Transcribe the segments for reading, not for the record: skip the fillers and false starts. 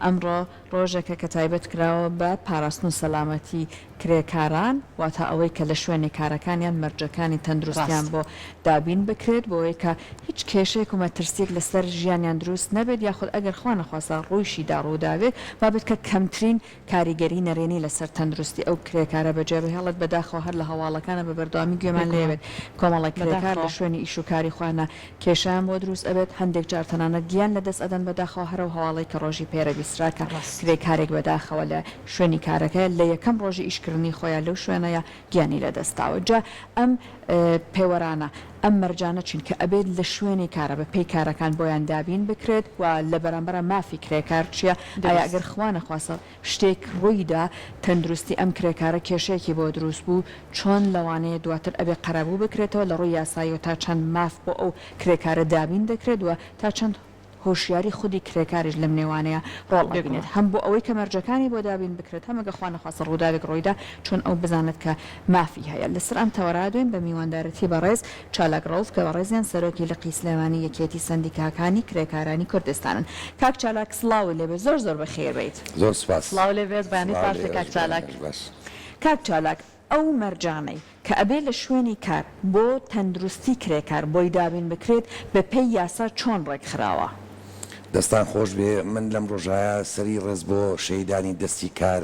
ئەمڕۆ ڕۆژێکە کە تایبەت کراوە بە پاراستن و سەلامەتی کرێکاران، واتە ئەوەی کە لە شوێنی کارەکانیان مەرجەکانی تەندروستیان بۆ دابین بکرێت بۆوەی کە هیچ کێشەیەک و مەترسیەک لەسەر ژیانیان دروست نەبێت یاخود ئەگەر خوا نەخواستە ڕوویشیدا ڕوودابێت وابێت کە کەمترین کاریگەری نەرێنی لەسەر تەندروستی ئەو کرێکارە بەجێبهێڵێت، بەداخەوە هەر لە هەواڵەکانە بە بەردەوامی گوێمان بێگومان لێبێت کۆمەڵێک کرێکار لە بەداخەوە. شوێنی ئیش و کاری خۆیانا کێشەیان بۆ دروست ئەبێت، هەندێک جار تەنانەت گیان لەدەست ئەدەن، بەداخەوە هەر ئەو هەواڵەی کە ڕۆژی پێرە بیسترا کە ڕاست. کرێکارێک بەداخەوە لە شوێنی کارەکەی لە یەکەم ڕۆژی ئیشکردنی خۆیا لەو شوێنەیا گیانی لەدەست داوە. جا ئەم پێوەرانە، ئەم مەرجانە چین کە ئەبێت لە شوێنی کارە بە پێی کارەکان بۆیان دابین بکرێت و لە بەرامبەرا مافی کرێکار چیە؟ ئایا دروست. ئەگەر خوا نەخواستە شتێک ڕوویدا تەندروستی ئەم کرێکارە کێشەیەکی بۆ دروست بوو چۆن لەوانەیە دواتر ئەبێ قەرەبوو بکرێتەوە لە ڕووی یاساییەوە تا چەند ماف بۆ ئەو کرێکارە دابین دەکرێت و تا چەند هۆشیاری خودی کرێکاریش لەم نێوانەیا ڕۆڵ ئەبینێت بێگومان. هەم بۆ ئەوەی کە مەرجەکانی بۆ دابین بکرێت هەم ئەگەر خوا نەخواستە ڕووداوێک ڕوویدا چۆن ئەو بزانێت کە مافی هەیە. لەسەر ئەم تەوەرە دوێن بە میواندارەتی بەڕێز چالاک ڕەوف کە بەڕێزیان سەرۆکی لقی سلێمانی یەکێتی سەندیکاکانی کرێکارانی کوردستانن. کاک چالاک سڵاوت لێبێت زۆر زۆر بەخێر بێیت. زۆر سوپاس. سڵاو لێ بێت بەیانیت سڵاو باش لێ بێ کاک ئێوەش چالاک. بەیانیش باش. کاک چالاک ئەو مەرجانەی کە ئەبێ لە شوێنی کار بۆ تەندروستی کرێکار بۆی دابین بکرێت بە پێی یاسا چۆن ڕێکخراوە؟ دەستان خۆش بێ من لەم ڕۆژایە سەری ڕێز بۆ شەهیدانی دەستی کار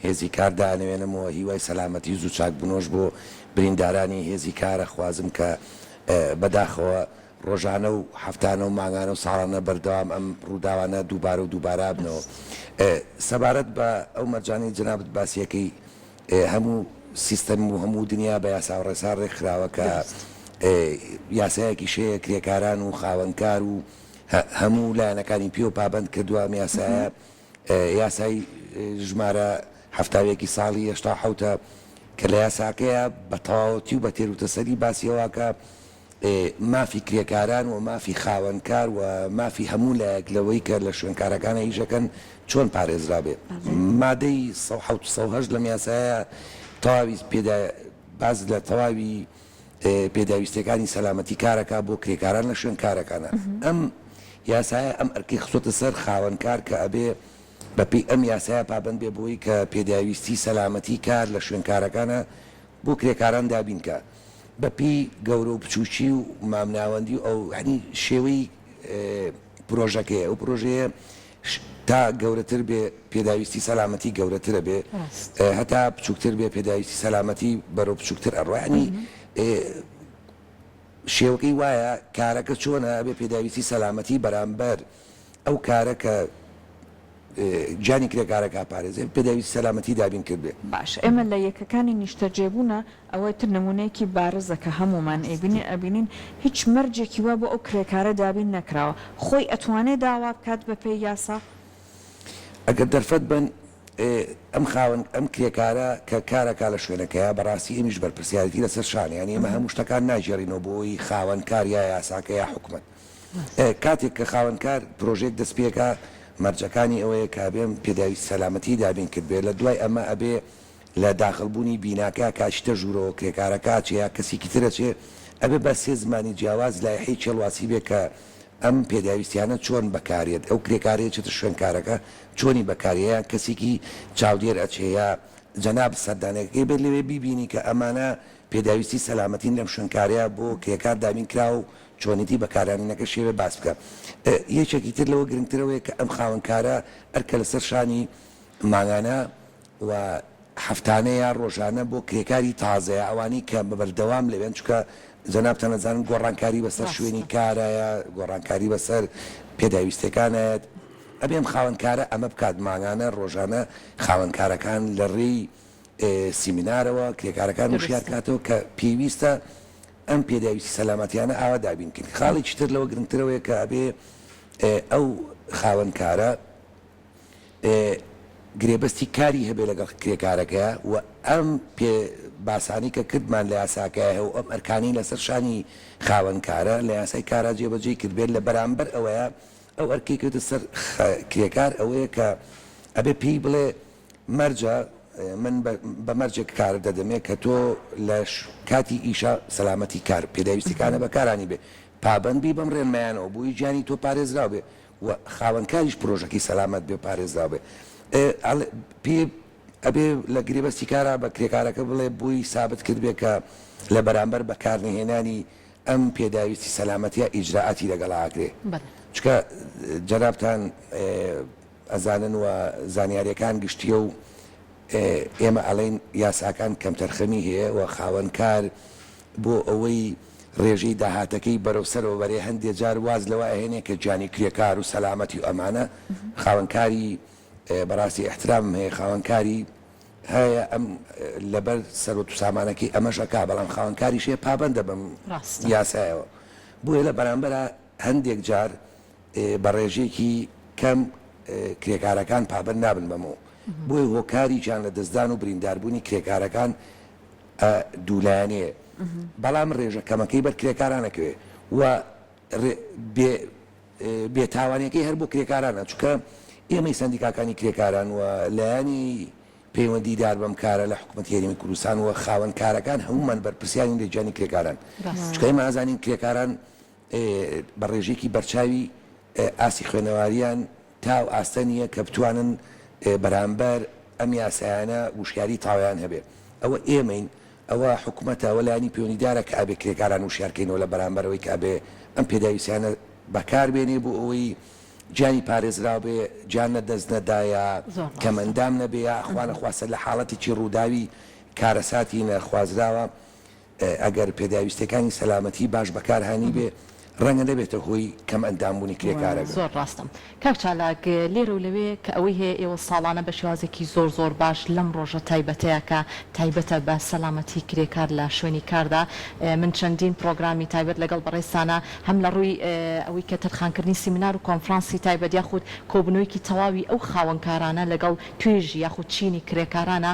هێزی کار دائەنەوێنم و هیوای سەلامەتی و زوو چاکبوونەوەش بۆ بریندارانی هێزی کار ئەخوازم کە بەداخەوە ڕۆژانە و هەفتانە و مانگانە و ساڵانە بەردەوام ئەم ڕووداوانە دووبارە و دووبارە ئەبنەوە. سەبارەت بە ئەو مەرجانەی جەنابت باسی ئەکەی هەموو سیستەم و هەموو دنیا بە یاسا و ڕێسا ڕێکخراوە کە یاسایەکیش هەیە کرێکاران و خاوەنکار و هەموو لایەنەکانی پێوە پابەند کردووە ئەم یاسایە یاسای ژمارە 71 ی ساڵی 87 ە کە لە یاساکەیا بە تەواوەتی و بە تێروتەسەلی باسی ئەوە کە مافی کرێکاران و مافی خاوەنکار و مافی هەموو لایەک لەوەی کە لە شوێنکارەکانە ئیشەکەن چۆن پارێزرابێ. مادەی 107 و 108 لەم یاسایە تەواوی پێدا باس لە تەواوی پێداویستیەکانی سەلامەتی کارەکا بۆ کرێکاران لە شوێن کارەکانە. ئەم یاسایە ئەم ئەرکەی خستۆتە سەر خاوەنکار کە ئەبێ بە پێی ئەم یاسایە پابەند بێ بۆی کە پێداویستی سەلامەتی کار لە شوێن کارەکانە بۆ کرێکاران دابین کا بە پێی گەورە و بچوکی و مامناوەندی و ئەو یانی شێوەی پرۆژەکەیە ئەو پرۆژەیە تا گەورەتر بێ پێداویستی سەلامەتی گەورەترە بێ هەتا بچووکتر بێ پێداویستی سەلامەتی بەرەو بچووکتر ئەڕوا یانی شێوەکەی وایە کارەکە چۆنە ئەبێ پێداویستی سەلامەتی بەرامبەر ئەو کارە کە گیانی کرێکارەکە پارێزێ پێداویستی سەلامەتی دابین کردبێ. باشە ئێمە لە یەکەکانی نیشتەجێبوونە ئەوە تر نمونەیەکی بارزە کە هەموومان ئەیبینین ئەبینین هیچ مەرجێکی وا بۆ ئەو کرێکارە دابین نەکراوە خۆی ئەتوانێ داوا بکات بە پێی یاسا؟ ئەگەر دەرفەت بەن ئەم خاوەن ئەم کرێکارە کە کارەکا لە شوێنەکەیا بەڕاستی ئەمیش بەرپرسیارێتی لەسەر شانە یانی ئێمە هەموو شتەکان ناگێڕینەوە بۆ ئەوەی خاوەن کار یا یاساکە یا حکومەت کاتێک کە خاوەن کار پرۆژەیەک دەست پێکا مەرجەکانی ئەوەیە کە ئەبێ پێداویستی سەلامەتی دابین کردبێ لە دوای ئەمە ئەبێ لە داخڵ بوونی بیناکە کە ئەچیتە ژوورەوە کرێکارەکە ئەچێ یا کەسیکی تر ئەچێ ئەبێ بە سێ زمانی جیاواز لایحەی چێڵواسی بێ کە ئەم پێداویستیانە چۆن بەکارێت ئەو کرێکارەی ئەچێتە شوێن کارەکە چۆنی بەکارێ یان کەسیکی چاودێر ئەچێ یا جەناب سەردانەکەی بێت لەوێ بیبینی کە ئەمانە پێداویستی سەلامەتین لەم شوێنکارەیا بۆ کرێکار دابین کراوە و چۆنێتی بەکارهێنانەکەشی ئەبێ باس بکا. یەکێکی تر لەوە گرنگتر ئەوەیە کە ئەم خاوەن کارە ئەرکە لەسەر شانی مانگانە و هەفتانە یا ڕۆژانە بۆ کرێکاری تازە یا ئەوانەی کە بە بەردەوام لەوێن چونکە جەنابتان ئەزانن گۆڕانکاری بەسەر شوێنی ڕاستە. کارایە گۆڕانکاری بەسەر پێداویستیەکانایەت ئەبێ ئەم خاوەن کارە ئەمە بکات مانگانە ڕۆژانە خاوەن کارەکان لە ڕێی سیمینارەوە کرێکارەکان وشیار دروستە. کاتەوە کە پێویستە ئەم پێداویستی سەلامەتیانە ئاوا دابین کەین. خاڵێکی تر لەوە گرنگتر ئەوەیە کە ئەبێ ئەو خاوەن کارە گرێبەستی کاری هەبێ لەگەڵ کرێکارەکەیا و ئەم پێ باسانەی کە کردمان لە یاساکەیا هەیە و ئەم ئەرکانەی لەسەر شانی خاوەن کارە لە یاسای کارا جێبەجێی کردبێت لە بەرامبەر ئەوەیا ئەو ئەرکەی کەوتە سەر کرێکار ئەوەیە کە ئەبێ پێی بڵێ مەرجە من بە مەرجێک کارت دەدەمێ کە تۆ لە کاتی ئیشا سەلامەتی کار پێداویستیکانە بەکارانی بێ پابەند بی بەم ڕێنمایانەوە بۆی گیانی تۆ پارێزراو بێ. و خاوەنکاریش پرۆژەکەی سەلامەت بێ و پارێزراو بێ. ئەڵێ پێ ئەبێ لە گرێبەستی کارا بە کرێکارەکە بڵێ بۆی سابت کردبێ کە لە بەرامبەر بەکارنەهێنانی ئەم پێداویستی سەلامەتیە ئیجرائاتی لەگەڵا ئەکرێ. چونکە جەنابتان ئەزانن و زانیاریەکان گشتیە و ئێمە ئەڵێین یاساکان کەمتەرخەمی هەیە و خاوەن کار بۆ ئەوەی ڕێژەی داهاتەکەی بەرەو سەرەوە بەرێ هەندێ جار واز لەوە ئەهێنێ کە گیانی کرێکار و سەلامەتی و ئەمانە خاوەن کاری بەڕاستی ئیحترامم هەیە خاوەن کاری هەیە ئەم لەبەر سەروەت و سامانەکەی ئەمەش ئەکا بەڵام خاوەن کاریش هەیە پابەندە بەم یاسایەوە بۆیە لە بەرامبەرا هەندێک جار بە ڕێژەیەکی کەم کرێکارەکان پابەند نابن بەمەوە، بۆیە هۆکاری گیانلەدەستدان و برینداربوونی کرێکارەکان دوولایەنەیە، بەڵام ڕێژە کەمەکەی بەر کرێکاران ئەکەوێت و بێتاوانیەکەی هەر بۆ کرێکارانە، چونکە ئێمەی سەندیکاکانی کرێکاران و لایەنی پەیوەندیدار بەم کارە لە حکومەتی هەرێمی کوردستان و خاوەن کارەکان هەموومان بەرپرسیارین لە گیانی کرێکاران، چونکە ئێمە ئەزانین کرێکاران بە ڕێژەیەکی بەرچاوی ئاستی خوێنەواریان تا ئەو ئاستە نییە کە بتوانن بەرامبەر ئەم یاسایانە وشیاری تەواویان هەبێ. ئەوە ئێمەین، ئەوە حکومەتە، ئەوە لایەنی پەیوەندیدارە کە ئەبێ کرێکاران وشیار کەینەوە لە بەرامبەر ئەوەی کە ئەبێ ئەم پێداویستیانە بەکار بێنێ بۆ ئەوەی گیانی پارێزراو بێ، گیان لە دەست نەدا یا کەمئەندام نەبێ یا خوانەخواستە لە حاڵەتێکی ڕووداوی کارەساتی نەخوازراوە ئەگەر پێداویستیەکانی سەلامەتی باش بەکار هانیبێ ڕەنگە نەبێتە هۆی کەم ئەندام بوونی کرێکارەکە. زۆر ڕاستە کاک چالاک، لێرە و لەوێ کە ئەوەی هەیە ئێوە ساڵانە بە شێوازێکی زۆر زۆر باش لەم ڕۆژە تایبەتەیە کە تایبەتە بە سەلامەتی کرێکار لە شوێنی کاردا من چەندین پڕۆگرامی تایبەت لەگەڵ بەڕێزتانا هەم لە ڕووی ئەوەی کە تەرخانکردنی سیمینار و کۆنفرانسی تایبەت یاخود کۆبوونەوەیەکی تەواوی ئەو خاوەنکارانە لەگەڵ توێژی یاخود چینی کرێکارانە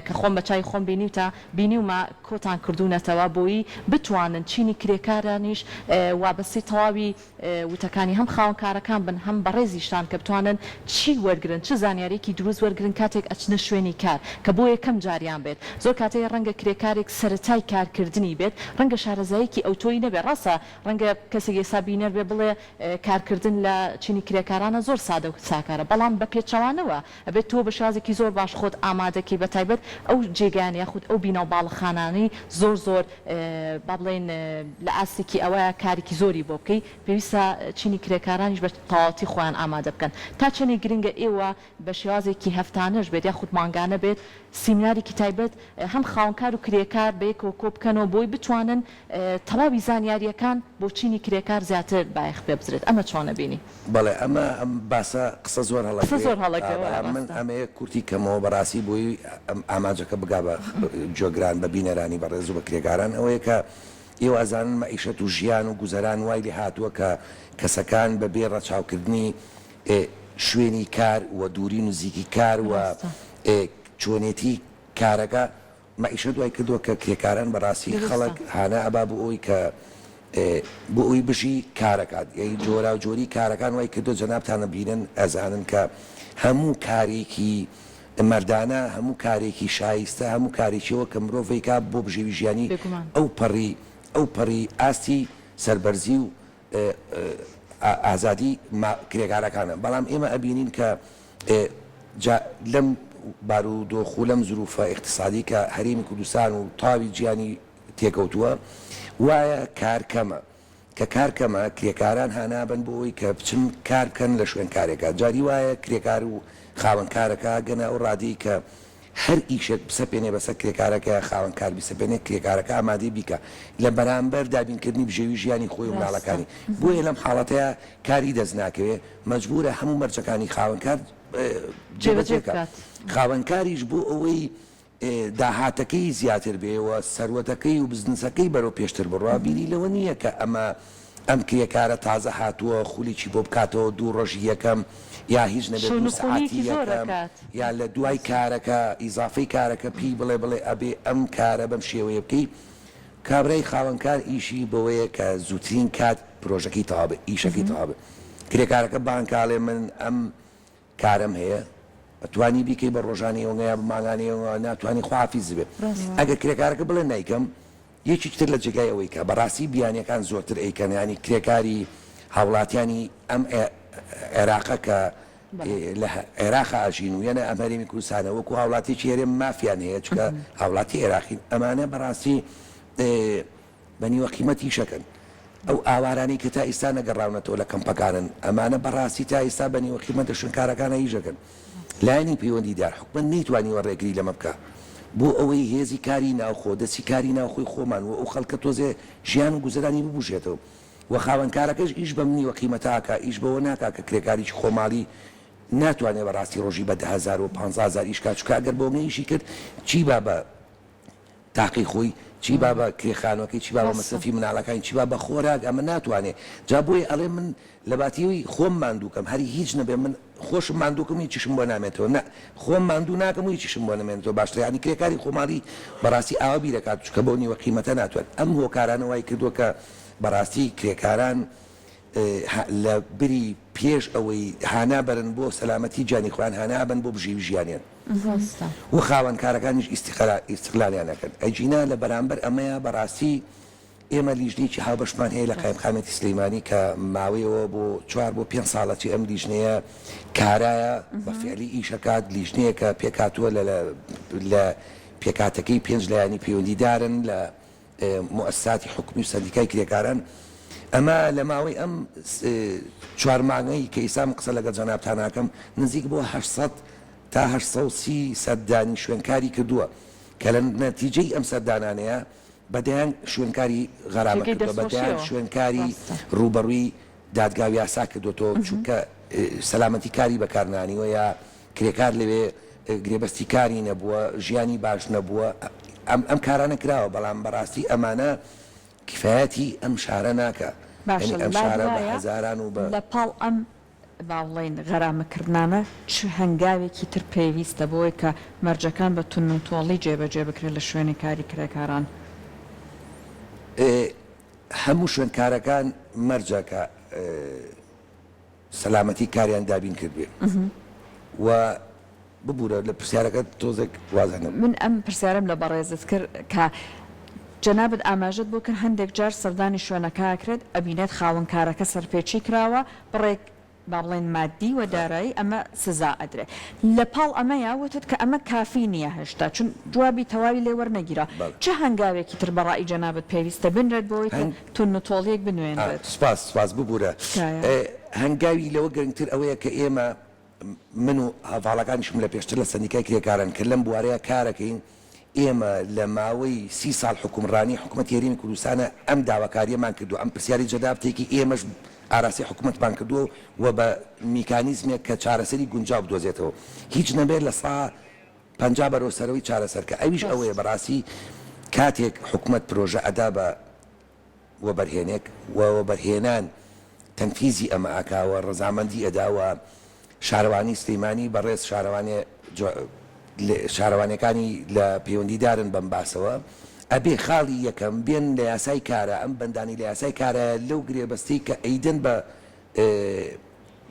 کە خۆم بە چاوی خۆم بینیوتە بینیومە کۆتان کردوونەتەوە بۆیی بتوانن چینی کرێکارانیش وابەستەی تەواوی وتەکانی هەم خاوەنکارەکان بن هەم بەڕێزیشتان کە بتوانن چی وەرگرن چ زانیاریەکی دروست وەرگرن کاتێک ئەچنە شوێنی کار کە بۆ یەکەم جاریان بێت زۆر کات هەیە ڕەنگە کرێکارێک سەرەتای کارکردنی بێت ڕەنگە شارەزاییەکی ئەوتۆی نەبێت ڕاستە ڕەنگە کەسێک ئێستا بینەر بێ بڵێ کارکردن لە چینی کرێکارانە زۆر سادە و ساکارە بەڵام بە پێچەوانەوە ئەبێت تۆ بە شێوازێکی زۆر باش خۆت ئامادە کەی بە تایبەت ئەو جێگایانە یاخود ئەو بینا و باڵەخانانەی زۆر زۆر با بڵێین لە ئاستێکی ئەوەیە کارێکی زۆری بۆ بکەی پێویستە چینی کرێکارانیش بە تەواوەتی خۆیان ئامادە بکەن تا چەندێک گرنگە ئێوە بە شێوازێکی هەفتانەش بێت یاخود مانگانە بێت سیمینارێکی تایبەت هەم خاوەنکار و کرێکار بەیەکەوە کۆبکەنەوە بۆی بتوانن تەواوی زانیارییەکان بۆ چینی کرێکار زیاتر بایەخ پێ بدرێت ئەمە چۆن ئەبینی؟ بەڵێ ئەمە ئەم باسە قسە زۆر قسە هەڵەگرێ زۆر هەڵەگرێ وایە بەڵام من ڕاستە. ئەمەیە کورتی کەمەوە بەڕاستی بۆی ئەم ئامانجەکە بگا بە گوێگران بە بینەرانی بەڕێز و بە کرێکاران ئەوەیە کە ئێوە ئەزانن مەعیشەت و ژیان و گوزەران وای لێ هاتووە کە کەسەکان بە بێ ڕەچاوکردنی شوێنی کار و دووری و نزیکی کار و ڕاستە. چۆنێتی کارەکە مەعیشەت وای کردووە کە کرێکاران بەڕاستی دروستە. خەڵک هانا ئەبا بۆ ئەوەی کە بۆ ئەوەی بژی کارەکات یانی جۆراو جۆری کارەکان وای کردووە جەنابتان ئەبینن ئەزانن کە هەموو کارێکی مەردانە هەموو کارێکی شایستە هەموو کارێکی ئەوە کە مرۆڤ ئەیکا بۆ بژێوی ژیانی بێگومان. ئەو پەڕی ئەو پەڕی ئاستی سەربەرزی و ئازادی کرێکارەکانە بەڵام ئێمە ئەبینین کە جا لەم بارودۆخ و لەم زروفە ئیقتسادی کە هەرێمی کوردستان و تاوی جیانی تێکەوتووە وایە کار کەمە کە کار کەمە کرێکاران هانابن بۆ ئەوەی کە بچن کار بکەن لە شوێن کارێکا جاری وایە کرێکار و خاوەن کارەکە گەنە ئەو ڕادەی کە هەر ئیشێک بسەپێنێ بەسەر کرێکارەکە یا خاوەن کار بیسەپێنێ کرێکارەکە ئامادەی بیکا لە بەرامبەر دابینکردنی بژێوی ژیانی خۆی و ڕاستە. مناڵەکانی بۆیە لەم حاڵەتەیا کاری دەست ناکەوێ مەجبورە هەموو مەرجەکانی خاوەنکار جێبەجێ جێبەجێ کا بکات. خاوەنکاریش بۆ ئەوەی داهاتەکەی زیاتر بێ و سەروەتەکەی و بزنسەکەی بەرەو پێشتر بڕوا بیری لەوە نییە کە ئەمە ئەم کرێکارە تازە هاتووە خولێکی بۆ بکاتەوە دوو ڕۆژی یەکەم یا هیچ نەبێت دوو سەعاتی شەونخونیەکی زۆر یەکەم ئەکات. یا لە دوای کارەکە ئیزافەی کارەکە پێی بڵێ بڵێ ئەبێ ئەم کارە بەم شێوەیە بکەی کابرای خاوەنکار ئیشی بەوەیە کە زووترین کات پرۆژەکەی تەواو بێ ئیشەکەی تەواو بێ کرێکارەکە بانگ کا ئەڵێ من ئەم کارەم هەیە ئەتوانی بیکەی بە ڕۆژانەی ئەوەنگە یا بە مانگانەی ئەوەنگە ناتوانی خواحافیز بێ ئەگەر کرێکارەکە بڵێ نایکەم یەکێکی تر لە جێگای ئەوەی کە بەڕاستی بیانیەکان زۆرتر ئەیکەن یانی کرێکاری هاوڵاتیانی ئەم. عێراقە کە لە عێراقا ئەژین و یەنە ئەم هەرێمی کوردستانە وەکو هاوڵاتیەکی هەرێم مافیان هەیە چونکە هاوڵاتی عێراقین ئەمانە بەڕاستی بە نیوە قیمەت ئیشەکەن ئەو ئاوارانەی کە تا ئیستا نەگەڕاونەتەوە لە کەمپەکانن ئەمانە بەڕاستی تا ئیستا بە نیوە قیمەت لە شوێنکارەکانە ئیشەکەن لایەنی پەیوەندیدار حکومەت نەیتوانیوە ڕێگری لەمە بکا بۆ ئەوەی هێزی کاری ناوخۆ دەستی کاری ناوخۆی خۆمان و ئەو خەڵکە تۆزێ ژیان و گوزەرانی ببوژێتەوە وە خاوەن کارەکەش ئیش بەم نیوە قیمەتە ئەکا ئیش بەوە ناکا کە کرێکاریکی خۆماڵی ناتوانێ بەڕاستی ڕۆژی بە 10,000 و 15,000 ئیش کا چونکە ئەگەر بەوەنە ئیشی کرد چی با بە تاقی خۆی چی با بە کرێ خانوەکەی چی با بە مەسرەفی مناڵەکانی چی با بە خۆراک ئەمە ناتوانێ جا بۆیە ئەڵێ من لە باتی خۆم ماندوو کەم هەر هیچ نەبێ من خۆشم ماندوو کەم و هیچیشم بۆ نامێنێتەوە نا خۆم ماندوو ناکەم و هیچیشم بۆ نەمێنێتەوە باشترە یانی کرێکاری خۆماڵی بەڕاستی ئاوا بیرەکات چونکە بەو نیوە قیمەتە ناتوانێت ئەم هۆکارانە وای کردووە کە بەڕاستی کرێکاران لە بری پێش ئەوەی هانا بەرن بۆ سەلامەتی گیانی خۆیان هانا ئەبەن بۆ بژێوی ژیانیان و خاوەن کارەکانیش ئیستیغلالیان ئەکەن ئەگینا لە بەرامبەر ئەمەیا بەڕاستی ئێمە لیژنەیەکی هاوبەشمان هەیە لە قایمقامیەتی سلیمانی کە ماوەیەوە بۆ چوار بۆ پێنج ساڵە چی ئەم لیژنەیە کارایە بە فعلی ئیشەکات لیژنەیەکە پێکهاتووە لە لە پێکهاتەکەی پێنج لایەنی پەیوەندیدارن لە موئەسساتی حکومی و سەندیکای کرێکاران ئەمە لە ماوەی ئەم چوار مانگەی کە ئیستا من قسە لەگەڵ جەنابتان ئەکەم نزیک بۆ 800 تا 830 سەردانی شوێنکاری کردووە کە لە نەتیجەی ئەم سەردانانەیە بە دەیان شوێنکاری غەرامە جێگەی کردووە، بە دەیان دەستخۆشیەوە شوێنکاری ڕاستە. ڕووبەڕووی دادگا و یاسا کردووەتەوە، چونکە سەلامەتی کاری بەکار نانیوە یا کرێکار لەوێ گرێبەستی کاری نەبووە، ژیانی باش نەبووە، ئەم ئەم کارانە کراوە، بەڵام بەڕاستی ئەمانە کیفایەتی ئەم شارە ناکا، باشە یانی ئەم لات شارە بە وایە هەزاران و بە. لە پاڵ ئەم با بڵێین غەرامەکردنانە چ هەنگاوێکی تر پێویستە بۆوەی کە مەرجەکان بە توندوتۆڵی جێبەجێ بکرێت لە شوێنی کاری کرێکاران؟ هەموو شوێنکارەکان مەرجە کە سەلامەتی کاریان دابین کردبێ و ببورە لە پرسیارەکەت تۆزێک وازح نەبوو. من ئەم پرسیارەم لە بەڕێزت کرد کە جەنابت ئاماژەت بۆ کرد هەندێک جار سەردانی شوێنەکە ئەکرێت ئەبینێت خاوەن کارەکە سەرپێچی کراوە بڕێک با بڵێین مادی و دارایی ئەمە سزا ئەدرێ لە پاڵ ئەمەیا وتت کە ئەمە کافی نیە هێشتا چون جوابی تەواوی لێ وەرنەگیرا چ هەنگاوێکی تر بە ڕای جەنابت پێویستە بنرێت بۆ ئەوەی کە توندوتۆڵیەک بنوێنرێت؟ سپاس سپاس ببورە تکایە. هەنگاوی لەوە گرنگتر ئەوەیە کە ئێمە من و هەڤاڵەکانیشم لە پێشتر لە سەندیکای کرێکاران کە لەم بوارەیا کارەکەین، ئێمە لە ماوەی سی ساڵ حوکمڕانی حکومەتی هەرێمی کوردستانە ئەم داواکارییەمان کردووە، ئەم پرسیاری جەدابتێکی ئێمەش ئاراستەی حکومەتمان کردووە و بە میکانیزمێک کە چارەسەری گونجاو بدۆزێتەوە هیچ نەبێت 50% بەرەو سەرەوەی چارەسەر کە ئەویش ئەوەیە بەڕاستی کاتێک حکومەت پرۆژە ئەدا بە وەبەرهێنێک و وەبەرهێنان تەنفیزی ئەمە ئەکا و ڕەزامەندی ئەدا و شارەوانی سلیمانی بەڕێز شارەوانێ شارەوانیەکانی لە پەیوەندیدارن بەم باسەوە ئەبێ خاڵی یەکەم بێن لە یاسای کارا ئەم بەندانەی لە یاسای کارایە لەو گرێبەستەی کە ئەیدەن بە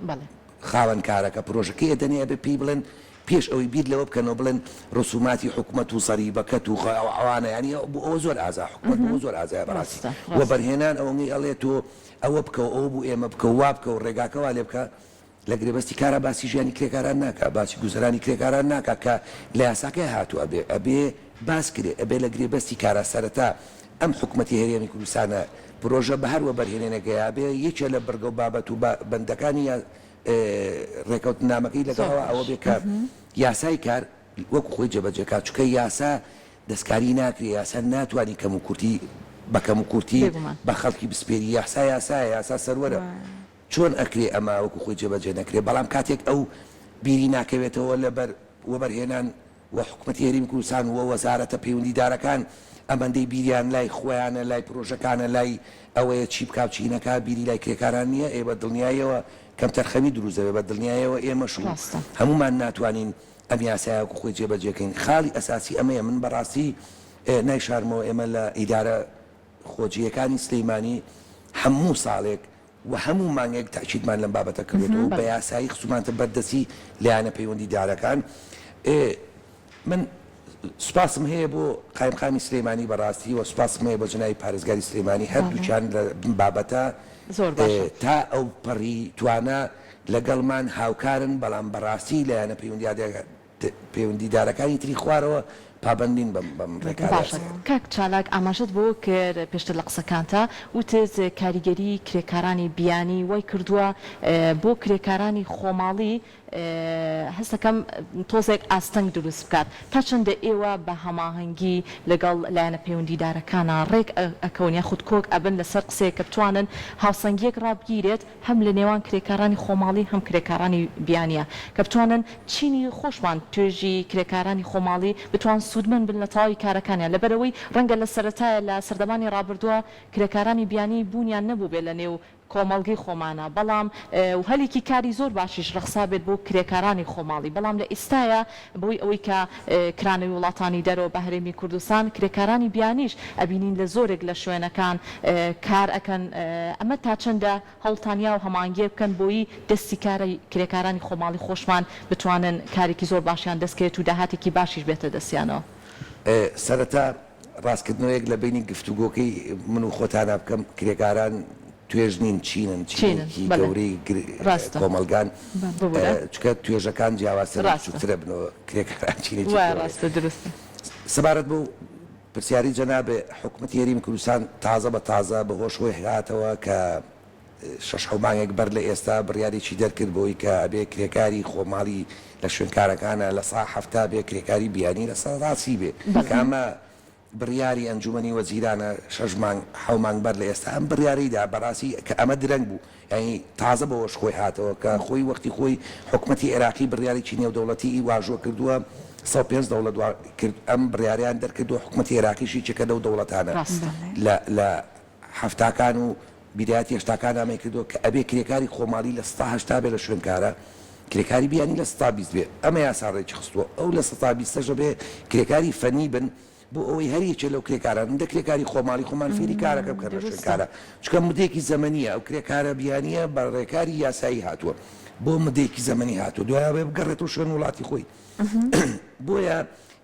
بەڵێ. خاوەن کارەکە پرۆژەکەی ئەدەنێ ئەبێ پێی بڵێن پێش ئەوەی بیر لەوە بکەنەوە بڵێن ڕسوماتی حکومەت و زەریبەکەت و ئەوانە یانی بۆ ئەوە زۆر ئازا حکومەت بۆ ئەوە زۆر ئازایە بەڕاستی ڕاستە ڕاستە. وەبەرهێنان ئەوەنەی ئەڵێ تۆ ئەوە بکە و ئەوە بۆ ئێمە بکە و وا بکە و ڕێگاکە وا لێ بکە لە گرێبەستی کارا باسی ژیانی کرێکاران ناکا باسی گوزەرانی کرێکاران ناکا کە لە یاساکەی هاتوو ئەبێ ئەبێ باس کرێ ئەبێ لە گرێبەستی کارا سەرەتا ئەم حکومەتی هەرێمی کوردستانە پرۆژە بە هەر وەبەرهێنێنێک هەیە یەکێ لە بڕگە و بابەت و بەندەکانی ڕێکەوتننامەکەی لەگەڵ زۆر ئەوە باش. بێ کە یاسای کار وەکو خۆی جێبەجێ کات چونکە یاسا دەستکاری ناکرێ یاسا ناتوانی کەموکورتی بە کەموکورتی بێگومان. بە خەڵکی بسپێری یاسا یاسایە یاسا سەروەرە چۆن ئەکرێ ئەمە وەکو خۆی جێبەجێ نەکرێ بەڵام کاتێک ئەو بیری ناکەوێتەوە لەبەر وەبەرهێنان و حکومەتی هەرێمی کوردستان و وەزارەتە پەیوەندیدارەکان ئەمەندەی بیریان لای خۆیانە لای پرۆژەکانە لای ئەوەیە چی بکا و چی نەکا بیری لای کرێکاران نییە ئێ بە دڵنیایەوە کەمتەرخەمی دروست دەبێ بە دڵنیایەوە ئێمەش و ڕاستە. هەموومان ناتوانین ئەم یاسایە وەکو خۆی جێبەجێ کەین خاڵی ئەساسی ئەمەیە من بەڕاستی نایشارمەوە ئێمە لە ئیدارە خۆجێیەکانی سلیمانی هەموو ساڵێک و هەموو مانگێک تەئکیدمان لەم بابەتە کردۆتەوە و بە یاسایی خستومانتە بەر دەستی لایەنە پەیوەندیدارەکان. من سوپاسم هەیە بۆ قایمقامی سلێمانی بەڕاستی و سوپاسم هەیە بۆ جەنابی پارێزگاری سلێمانی هەردووکیان لە بابەتە تا ئەوپەڕی توانا. لەگەڵمان هاوکارن، بەڵام بەڕاستی لایەنە پەیوەندیدارەکانی تری خوارەوە پابەند نین بەم بەم ڕێکارە باشە یاسایانە. کاک چالاک ئاماژەت بەوە کرد پێشتر لە قسەکانتا وتت کاریگەری کرێکارانی بیانی وای کردووە بۆ کرێکارانی خۆماڵی هەستەکەم تۆزێک ئاستەنگ دروست بکات تا چەندە ئێوە بە هەماهەنگی لەگەڵ لایەنە پەیوەندیدارەکانا ڕێک ئەکەون یاخود کۆک ئەبن لەسەر قسەیەک کە بتوانن هاوسەنگیەک ڕابگیرێت هەم لە نێوان کرێکارانی خۆماڵی هەم کرێکارانی بیانیە کە بتوانن چینی خۆشمان توێژی کرێکارانی خۆماڵی بتوان سوودمەند بن لە تەواوی کارەکانیان لەبەرئەوەی ڕەنگە لە سەرەتایە لە سەردەمانی ڕابردووە کرێکارانی بیانی بوونیان نەبووبێت لە نێو کۆمەڵگەی خۆمانە بەڵام و هەلێکی کاری زۆر باشیش ڕەخسابێت بۆ کرێکارانی خۆماڵی بەڵام لە ئیستایا بەهۆی ئەوەی کە کرانەوەی وڵاتانی دەرەوە بە هەرێمی کوردستان کرێکارانی بیانیش ئەبینین لە زۆرێک لە شوێنەکان کار ئەکەن ئەمە تا چەندە هەوڵتان یاوە هەماهەنگیەک بکەن بۆی دەستی کاری کرێکارانی خۆماڵی خۆشمان بتوانن کارێکی زۆر باشیان دەست کەوێت و داهاتێکی باشیش بێتە دەستیانەوە؟ سەرەتا ڕاستکردنەوەیەک لە بەینی گفتوگۆکەی من و خۆتانا بکەم، کرێکاران توێژ نین، چینن، چینن، چینێکی بەلێ گەورەی ڕاستە، کۆمەڵگان، ببورە. چونکە توێژەکان جیاوازترن، ڕاستە. بچووکترە بنەوە، کرێکاران چینێکی وایە گەورەیە. ڕاستە دروستە. سەبارەت بەو پرسیارەی جەنابێ، حکومەتی هەرێمی کوردستان تازە بە تازە بە هۆش خۆی هاتەوە کە شەش حەو مانگێک بەر لە ئێستا بڕیارێکی دەرکرد بۆی کە ئەبێ کرێکاری خۆماڵی لە شوێنکارەکانا 70% بێ کرێکاری بیانی 30% بێ کە ئەمە بڕیاری ئەنجومەنی وەزیرانە شەش مانگ حەو مانگ بەر لە ئێستا ئەم بڕیارەی دا بەڕاستی کە ئەمە درەنگ بوو یانی تازە بەوەش خۆی هاتەوە کە خۆی وەختی خۆی حکومەتی عێراقی بڕیارێکی نێودەوڵەتیی واژۆ کردووە 105 دەوڵەت وا کرد ئەم بڕیارەیان دەرکردووە حکومەتی عێراقیش یەکێکە لەو دەوڵەتانە ڕاستە. لە لە حەفتاکان و بیدایەتی هەشتاکان ئەمەی کردووە کە ئەبێ کرێکاری خۆماڵی 80% بێ لە شوێنکارە کرێکاری بیانی 20% بێ ئەمە یاسا ڕێکی خستووە ئەو لە سەتا بیستەش ئەبێ کرێکاری فەنی بن بۆ ئەوەی هەر یەکێ لەو کرێکارانە دە کرێکاری خۆماڵی خۆمان فێری کارەکە بکەن لە دروستە. شوێنکارە چونکە مدەیەکی زەمەنیە ئەو کرێکارە بیانیە بە ڕێکاری یاسایی هاتووە بۆ مدەیەکی زەمەنی هاتووە دوای ئەبێ بگەڕێتەوە شوێن وڵاتی خۆی بۆیە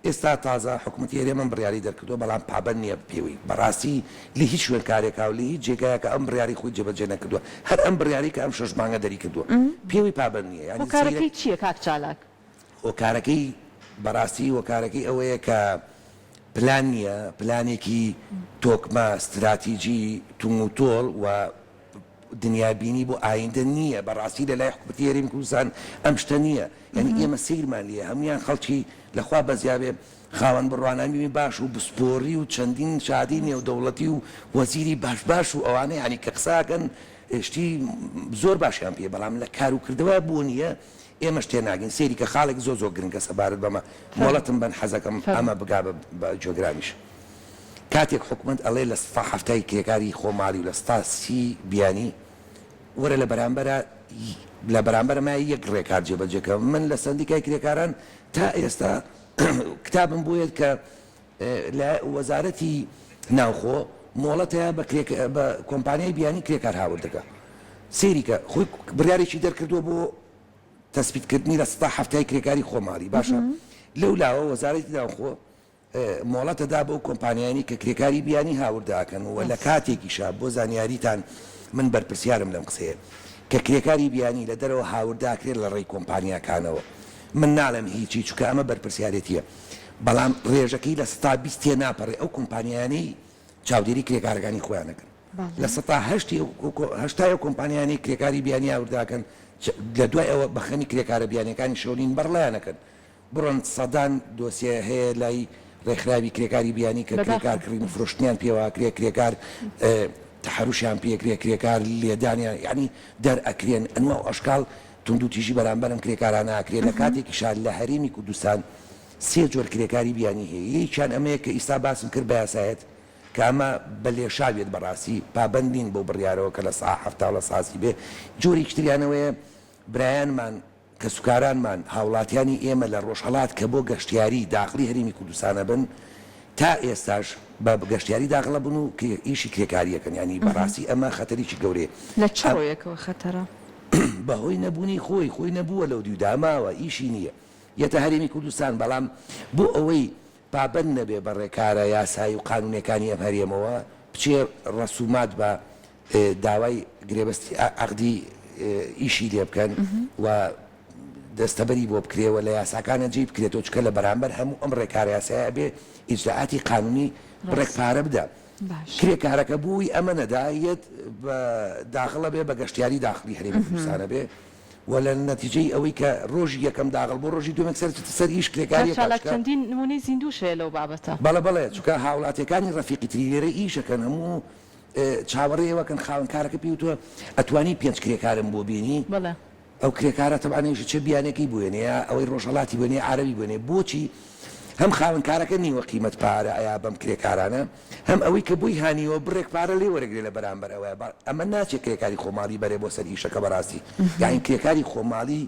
ئێستا تازە حکومەتی هەرێم ئەم بڕیارەی دەرکردووە بەڵام پابەند نییە پێوەی بەڕاستی لە هیچ شوێنکارێکا و لە هیچ جێگایەکا ئەم بڕیارەی خۆی جێبەجێ نەکردووە هەر ئەم بڕیارەی کە ئەم شەش مانگە دەریکردووە پێوەی پابەند نییە یانی هۆکارەکەی سەیرە چییە کاک چالاک؟ هۆکارەکەی بەڕاستی هۆکارەکەی ئەوەیە کە پلان نییە پلانێکی تۆکمە ستراتیجی توموتۆڵ و دنیابینی بۆ ئایندە نییە بەڕاستی لە لای حکومەتی هەرێمی کوردستان ئەم شتە نییە یانی ئێمە سەیرمان لێیە هەموویان خەڵکی لە خوا بەزیابێ خاوەن بڕوانامی باش و بسپۆڕی و چەندین شادی نێودەوڵەتی و وەزیری باش باش و ئەوانە یانی کە قسە ئەکەن شتی زۆر باشیان پێ بەڵام لە کار و کردەوە بۆ نییە ئێمەش تێناگەین سەیری کە خاڵێک زۆر زۆر گرنگە سەبارەت بەمە مۆڵەتم بەن حەزەکەم ئەمە بگا بە گوێگرانیش. کاتێک حکومەت ئەڵێ 70% ی کرێکاری خۆماڵی و 30% بیانی وەرە لە بەرامبەرا لە بەرامبەر ئەمە یەک ڕێکار جێبەجێ کە من لە سەندیکای کرێکاران تا ئێستا کتابم بۆ یەت کە لە وەزارەتی ناوخۆ مۆڵەت هەیە بە بە کۆمپانیای بیانی کرێکار هاوردەکە سەیری کە خۆی بڕیارێکی دەرکردووە بۆ تەسبیتکردنی 70% ی کرێکاری خۆماڵی باشە لەو لاوە وەزارەتی ناوخۆ مۆڵەت ئەدا بەو کۆمپانیایانەی کە کرێکاری بیانی هاوردە ئەکەن و لە کاتێکیشا بۆ زانیاریتان من بەرپرسیارم لەم قسەیە کە کرێکاری بیانی لە دەرەوە هاوردە ئەکرێت لە ڕێی کۆمپانیاکانەوە من ناڵێم هیچی چونکە ئەمە بەرپرسیارێتیە بەڵام ڕێژەکەی 20% تێناپەڕێ ئەو کۆمپانیایانەی چاودێری کرێکارەکانی خۆیان ئەکەن 8% ی ئەو کۆمپانیایانەی کرێکاری بیانی هاوردە ئەکەن لە دوای ئەوە بە خەمی کرێکارە بیانیەکانیشەوە نین بەڕڵایان ئەکەن بڕۆن سەدان دۆسیە هەیە لای ڕێکخراوی کرێکاری بیانی کە کرێکار بەداخەوە. کڕین و فرۆشتنیان پێوە ئەکرێ کرێکار تەحەروشیان پێ ئەکرێ کرێکار لێدانیان یانی دەر ئەکرێن ئەنوا و ئەشکاڵ توندوتیژی بەرامبەر ئەم کرێکارانە ئەکرێ لە کاتێکیشا لە هەرێمی کوردستان سێ جۆر کرێکاری بیانی هەیە یەکیان ئەمەیە کە ئیستا باسم کرد بە یاسایەت کە ئەمە بە لێشاویەت بەڕاستی پابەند نین بەو بڕیارەوە کە 70% و 30% بێ جۆرێکی تریان ئەوەیە برایانمان کەسوکارانمان، هاوڵاتیانی ئێمە لە ڕۆژهەڵات کە بۆ گەشتیاری داخڵی هەرێمی کوردستان ئەبن، تا ئێستاش بە گەشتیاری داخڵ ئەبن و ئیشی کرێکاری ئەکەن، یانی بەڕاستی ئەمە خەتەرێکی گەورەیە. لە چ ڕوویەکەوە خەتەرە؟ بە هۆی نەبوونی خۆی، خۆی نەبووە لەو دیو داماوە، ئیشی نییە یەتە هەرێمی کوردستان، بەڵام بۆ ئەوەی پابەند نەبێ بە ڕێکارە یاسایی و قانوونیەکانی ئەم هەرێمەوە، بچێ ڕەسومات بە داوای گرێبەستی عەقدی. ئیشی لێ بکەن و دەستەبەری بۆ بکرێ و لە یاساکانە جێی بکرێتەوە چونکە لە بەرامبەر هەموو ئەم ڕێکارە یاسایە ئەبێ ئیجرائاتی قانونی بڕێک پارە بدا. کرێکارەکە بۆی ئەمە نەدا یەت بە داخڵ ئەبێ بە گەشتیاری داخڵی هەرێمی کوردستان ئەبێ و لە نەتیجەی ئەوەی کە ڕۆژی یەکەم داخڵ بۆ ڕۆژی دووەم یەکسەر چتە سەر ئیش کرێکاری کاک چالاک چەندین نمونەی زیندووش هەیە لەو بابەتە. بەڵێ بەڵێ چونکە هاوڵاتیەکانی ڕەفیقی تری لێرە ئیش ئەکەن هەموو چاوەڕێی ئەوە کەن خاوەن کارەکە پێی وتووە ئەتوانی پێنج کرێکارم بۆ بێنی؟ بەڵێ. ئەو کرێکارە تەبعەن ئەویش چ بیانێکەی بوێنێ یا ئەوەی ڕۆژهەڵاتی بوێنێ یا عارەبی بوێنێ بۆچی هەم خاوەن کارەکە نیوە قیمەت پارە ئەیا بەم کرێکارانە هەم ئەوەی کە بۆی هانیوە بڕێک پارە لێ وەرەگرێ لە بەرامبەر ئەوەیا ئەمە ناچێ کرێکاری خۆماڵی بەرێ بۆ سەر ئیشەکە بەڕاستی یانی کرێکاری خۆماڵی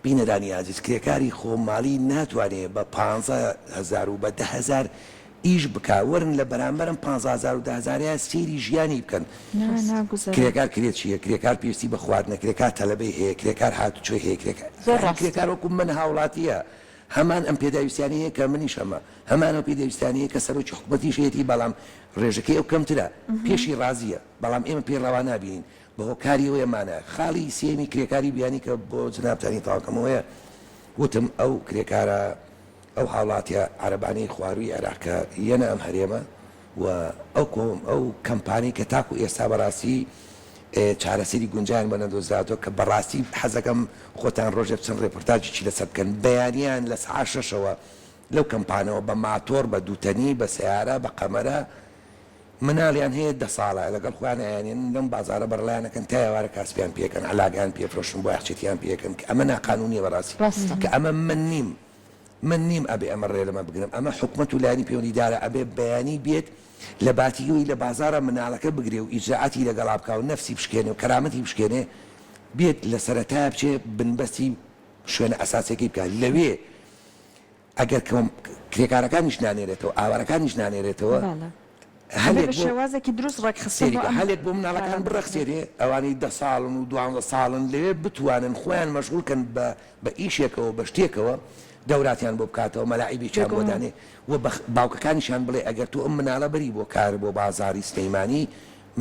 بینەرانی ئازیز کرێکاری خۆماڵی ناتوانێ بە 15 هەزار و بە 10 هەزار ئیش بکا وەرن لە بەرامبەر ئەم 15 هەزار و 10 هەزارەیا سەیری ژیانی بکەن نا ناگوزەرێ. کرێکار کرێ چیە کرێکار پێویستی بە خواردنە کرێکار تەلەبەی هەیە کرێکار هاتوچۆی هەیە کرێکار زۆر یانی ڕاستە. کرێکار وەکو من هاوڵاتیە هەمان ئەم پێداویستیانەی هەیە کە منیش هەمە هەمان ئەو پێداویستیانەی هەیە کە سەرۆکی حکومەتیش هەیەتی بەڵام ڕێژەکەی ئەو کەمترە پێشی ڕازیە بەڵام ئێمە پێی ڕەوا نابینین بە هۆکاری ئەوەیە مانە. خاڵی سێیەمی کرێکاری بیانی کە بۆ جەنابتانی تەواوکەم ئەوەیە وتم ئەو کرێکارە ئەو هاوڵاتیە عەرەبانەی خوارووی عێراق کە یەنە ئەم هەرێمە و ئەو کۆم ئەو کەمپانەی کە تاکو ئێستا بەڕاستی چارەسەری گونجایان بۆ نەدۆزراتەوە کە بەڕاستی حەزەکەم خۆتان ڕۆژێ بچن ڕێپۆرتاجێکی لەسەر بکەن بەیانیان لە سەعات شەشەوە لەو کەمپانەوە بە ماتۆڕ بە دووتەنی بە سەیارە بە قەمەرە مناڵیان هەیە دە ساڵە لەگەڵ خۆیان ئەیانێنن لەم بازاڕە بەڕەڵایان ئەکەن تا ئێوارە کاسپیان پێ ئەکەن عەلاگەیان پێ ئەفرۆشن بۆیاخچێتیان پێ ئەکەن کە ئەمە ناقانونیە بەڕاستی ڕاستە. کە ئەمە من نیم من نیم ئەبێ ئەمە ڕێ لەمە بگرم ئەمە حکومەت و لایەنی پەیوەندیدارە ئەبێ بەیانی بێت لە باتی ئەوەی لە بازاڕا مناڵەکە بگرێ و ئیجرائاتی لەگەڵا بکا و نەفسی بشکێنێ و کەرامەتی بشکێنێ بێت لە سەرەتایا بچێ بنبەستی شوێنە ئەساسیەکەی بکا لەوێ ئەگەر کرێکارەکانیش نانێرێتەوە، ئاوارەکانیش نانێرێتەوە، هەلێک بە شێوازێکی دروست ڕێکخستن بۆ ئەم هەلێک بۆ مناڵەکان بڕەخسێنێ، ئەوانەی دە ساڵن و دوانزە ساڵن لەوێ بتوانن خۆیان مەشغوڵ کەن بە بە ئیشێکەوە، بە شتێکەوە، دەوراتیان بۆ بکاتەوە، مەلاعیبێکیان بۆ دانێ و بە باوکەکانیشیان بڵێ ئەگەر تۆ ئەم مناڵە بەری بۆ کار بۆ بازاڕی سلێمانی،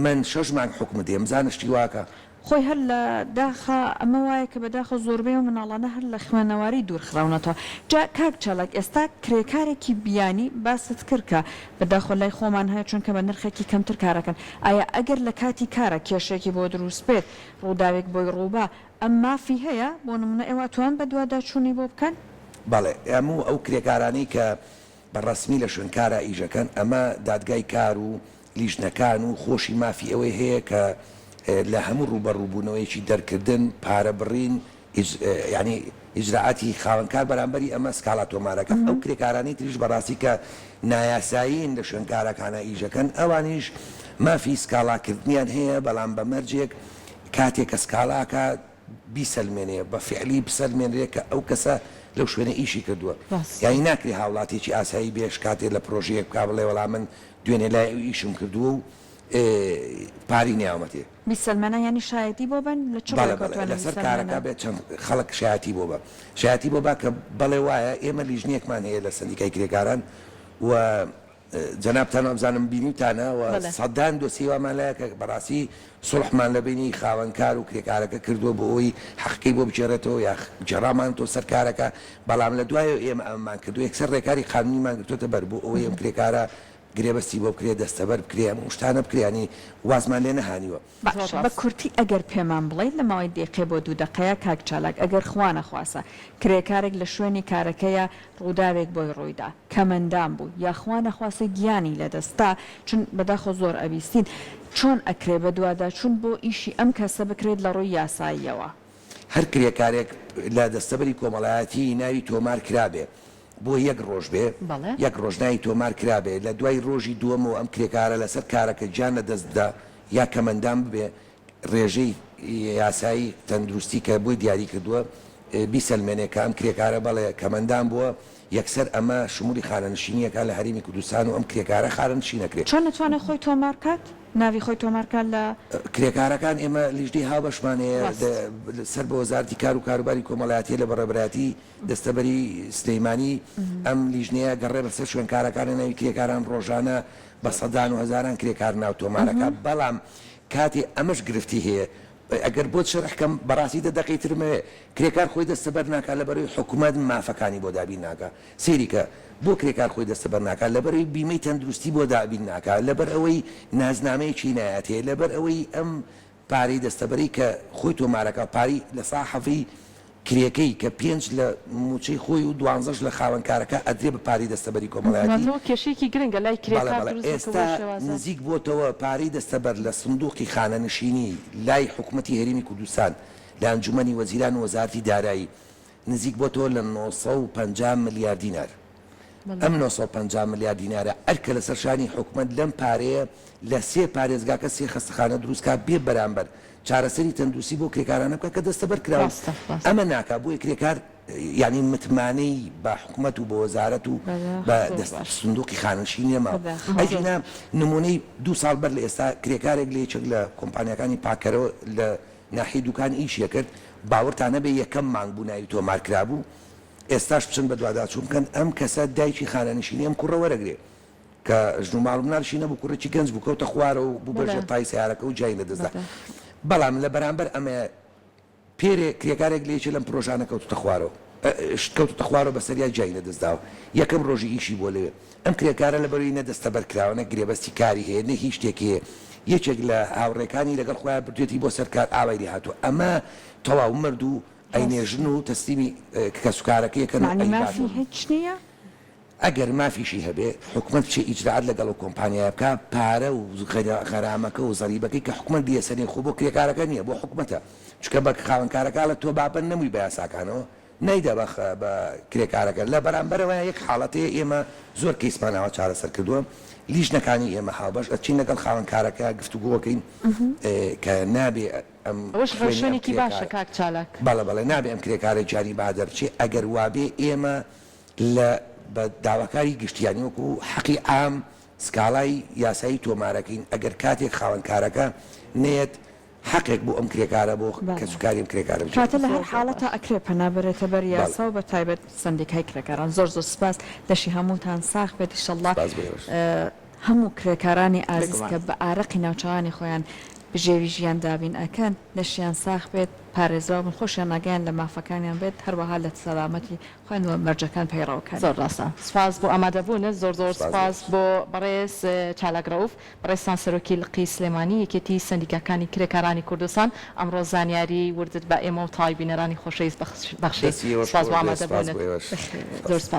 من شەش مانگ حوکمت دێم، بزانە شتی واکە. خۆی هەر لە داخا ئەمە وایە کە بەداخەوە زۆربەی ئەو مناڵانە هەر لە خوێنەواری دوور خراونەتەوە. جا کاک چالاک ئێستا کرێکارێکی بیانی باست کرد کە بەداخەوە لای خۆمان هەیە چونکە بە نرخێکی کەمتر کارەکەن ئایا ئەگەر لە کاتی کارا کێشەیەکی بۆ دروست بێت ڕووداوێک بۆی ڕووبا ئەم مافی هەیە بۆ نمونە ئێوە ئەتوان بەدواداچوونی بۆ بکەن؟ بەڵێ هەموو ئەو کرێکارانەی کە بە ڕەسمی لە شوێنکارا ئیشەکەن ئەمە دادگای کار و لیژنەکان و خۆشی مافی ئەوەی هەیە کە لە هەموو ڕووبەڕووبوونەوەیەکی دەرکردن، پارە بڕین، یانی ئیجرائاتی خاوەنکار بەرامبەری ئەمە سکاڵا تۆمارەکا. ئەو کرێکارانەی تریش بەڕاستی کە نایاسایین لە شوێنکارەکانا ئیشەکەن ئەوانیش مافی سکاڵاکردنیان هەیە بەڵام بە مەرجێک کاتێک کە سکاڵاکە بیسەلمێنێ بە فیعلی بسەلمێنرێ کە ئەو کەسە لەو شوێنە ئیشی کردووە یانی ناکرێ هاوڵاتیەکی ئاسایی بێ شکاتێ لە پرۆژەیەک بکا بڵێ وەڵا من دوێنێ لای ئەو ئیشم کردووە و پارەی نەیاومەتێ. بیسەلمێنە یانی شایەتی بۆ بەن؟ لە چ بەڵێ ڕووێکەوە بەڵێ توانن لەسەر کارەکە بیسەلمێنن؟ بێ چەند خەڵک شایەتی بۆ بە شایەتی بۆ با کە بەڵێ وایە ئێمە لیژنەیەکمان هەیە لە سەندیکای کرێکاران و جەنابتان وابزانم بینیوتانە و بەڵێ. سەدان دۆسیەی وامان لایە کە بەڕاستی سوڵحمان لە بەینی خاوەنکار و کرێکارەکە کردووە بۆ ئەوەی حەقەکەی بۆ بگێڕێتەوە یا گێڕامانەتەوە سەر کارەکە، بەڵام لە دوایەوە ئێمە ئەمەمان کردووە یەکسەر ڕێکاری قانونیمان گرتۆتە بەر بۆ ئەوەی ئەم کرێکارە گرێبەستی بۆ بکرێ، دەستەبەر بکرێ، ئەم شتانە بکرێ یانی وازمان لێ نەهانیوە. زۆر باشە بە ڕاست. کورتی ئەگەر پێمان بڵێیت لە ماوەی دەیقەی بۆ دوو دەقەیە کاک چالاک ئەگەر خوا نەخواسە کرێکارێک لە شوێنی کارەکەیا ڕووداوێک بۆی ڕوویدا کەمەندام بوو یا خوا نەخواستە گیانی لەدەست دا چون بەداخەوە زۆر ئەبیستین چۆن ئەکرێ بەدواداچوون بۆ ئیشی ئەم کەسە بکرێت لە ڕووی یاساییەوە؟ هەر کرێکارێک لە دەستەبەری کۆمەڵایەتی ناوی تۆمار کرابێ بۆ یەک ڕۆژ بێ بەڵێ. یەک ڕۆژ ناوی تۆمار کرابێ لە دوای ڕۆژی دووەمەوە ئەم کرێکارە لەسەر کارەکە گیان لەدەست بدا یا کەمەندام ببێ ڕێژەی یاسایی تەندروستی کە بۆی دیاری کردووە بیسەلمێنێ کە ئەم کرێکارە بەڵێ کەمەندام بووە، یەکسەر ئەمە شمولی خانەنشینی ئەکات لە هەرێمی کوردستان و ئەم کرێکارە خانەنشین ئەکرێ. چۆن ئەتوانێ خۆی تۆمار کات؟ ناوی خۆی تۆمار کات لە. کرێکارەکان ئێمە لیژنەی هاوبەشمان هەیە سەر بە وەزارەتی کار و کاروباری کۆمەڵایەتیە لە بەڕێوەبەرایەتی دەستەبەری سلیمانی، ئەم لیژنەیە گەڕێ بەسەر شوێنکارەکانە ناوی کرێکاران ڕۆژانە بە سەدان و هەزاران کرێکار ناو تۆمار ئەکات، بەڵام. کاتێ ئەمەش گرفتی هەیە ئەگەر بۆت شەرح کەم بەڕاستی دە دەقەی ترم ئەوێ کرێکار خۆی دەستەبەر ناکا لەبەرئەوەی حکومەت مافەکانی بۆ دابین ناکا سەیری کە بۆ کرێکار خۆی دەستەبەر ناکا لەبەرئەوەی بیمەی تەندروستی بۆ دابین ناکا لەبەرئەوەی نازنامەیەکی نایەتێ لەبەرئەوەی ئەم پارەی دەستەبەرەی کە خۆی تۆمارەکا پارەی لە سا حەڤەی کرێکەی کە پێنج لە موچەی خۆی و دوانزەش لە خاوەن کارەکە ئەدرێ بە پارەی دەستەبەری کۆمەڵایەتی. کەواتە کێشەیەکی گرنگە لای بەڵێ کرێکار بەڵێ دروست بووە کە ئێستا بەو شێوازە. نزیک بۆتەوە پارەی دەستەبەر لە سندوقی خانەنشینی لای حکومەتی هەرێمی کوردستان لە ئەنجومەنی وەزیران و وەزارەتی دارایی نزیک بۆتەوە لە 950 ملیار دینار. ئەم 950 ملیار دینارە ئەرکە لەسەر شانی حکومەت لەم پارەیە لە سێ پارێزگاکە سێ خەستەخانە دروست کا بێ بەرامبەر چارەسەری تەندروستی بۆ کرێکارانە بکا کە دەستەبەر کراون ئەمە ناکا بۆیە کرێکار یانی متمانەی بە حکومەت و بە وەزارەت و بە سندوقی خانەنشینی نەماوە ئەگینا نمونەی دوو ساڵ بەر لە ئێستا کرێکارێک لە یەکێک لە کۆمپانیاکانی پاککەرەوە لە ناحیەی دوکان ئیشی ئەکرد باوەرتان هەبێ یەکەم مانگ بوو ناوی تۆمار کرابوو ئێستاش بچن بەدواداچوون بکەن ئەم کەسە دایکی خانەنشینی ئەم کوڕە وەرەگرێ کە ژن و ماڵ و مناڵیشی نەبوو کوڕێکی گەنج بوو کەوتە خوارەوە و بوو بە ژێر تای سەیارەکە و گیانی لەدەستدا بەڵام لە بەرامبەر ئەمە پێرێ کرێکارێک لە یەکێ لەم پرۆژانە کەوتوتە خوارەوە شت کەوتوتە خوارەوە بەسەریا گیانی لەدەستداوە یەکەم ڕۆژی ئیشی بووە لەوێ ئەم کرێکارە لەبەرەوەی نە دەستەبەر کراوە نە گرێبەستی کاری هەیە نە هیچ شتێک هەیە یەکێک لە هاوڕێکانی لەگەڵ خۆیان بردوێتی بۆ سەر کار ئاوای لێ هاتووە ئەمە تەواو مرد و ئەینێژن و تەسلیمی کەسوکارەکەی ئەکەن و یەعنی ئەیباتن. مافی هیچ نییە؟ ئەگەر مافیشی هەبێ حکومەت بچێ ئیجرائات لەگەڵ ئەو کۆمپانیایە بکا پارە و غەرامەکە و زەریبەکەی کە حکومەت بیەسەنێ خۆ بۆ کرێکارەکە نییە بۆ حکومەتە چونکە بە خاوەنکارەکە ئەڵێ تۆ بابەند نەبووی بە یاساکانەوە نایدا بە بە کرێکارەکە لە بەرامبەرەوە یەک حاڵەت هەیە ئێمە زۆر کەیسمان ئاوا چارەسەر کردووە لیژنەکانی ئێمە هاوبەش ئەچین لەگەڵ خاوەنکارەکە گفتوگۆ ئەکەین کە نابێ ئەم ئەوەش خوێنی ئەم ڕێوشوێنێکی باشە کرێکارە کاک چالاک. بەڵێ بەڵێ نابێ ئەم کرێکارە گیانی بە هەدەر بچێ ئەگەر وابێ ئێمە لە بە داواکاری گشتی یانی وەکو حەقی عام سکاڵای یاسایی تۆمارەکەین ئەگەر کاتێک خاوەن کارەکە نەیەت حەقێک بۆ ئەم کرێکارە بۆ کەسوکاری ئەم کرێکارە کەواتە بجێ. لە هەر زۆر زۆر حاڵەتا باش. ئەکرێ پەنا بەرێتە بەر بەڵێ. یاسا و بە تایبەت سەندیکای کرێکاران زۆر زۆر سپاس لەشی هەمووتان ساخ بێت ئیشەڵڵا سپاس بۆ ئێوەش. هەموو کرێکارانی ئازیز بێگومان. کە بە ئارەقی ناوچەوانی خۆیان بژێوی ژیان دابین ئەکەن لەشیان ساخ بێت پارێزراو بن خۆشیان ئاگایان لە مافەکانیان بێت هەروەها لە سەلامەتی خۆیان و مەرجەکان پەیڕەو کەن. زۆر ڕاستە. سوپاس بۆ ئامادەبوونت. زۆر زۆر سپاس بۆ سوپاس ئێوەش. بۆ بەڕێز چالاک ڕەئوف. بەڕێزتان سەرۆکی لقی سلێمانی یەکێتی سەندیکاکانی کرێکارانی کوردستان ئەمڕۆ زانیاری وردت بە ئێمە و تەواوی بینەرانی خۆشەویست بەخشی. دەستی ئێوەش سوپاس بۆ خۆش بێت. سپاس ئامادەبوونت. بۆ ئێوەش. زۆر سپاس. سوپاس.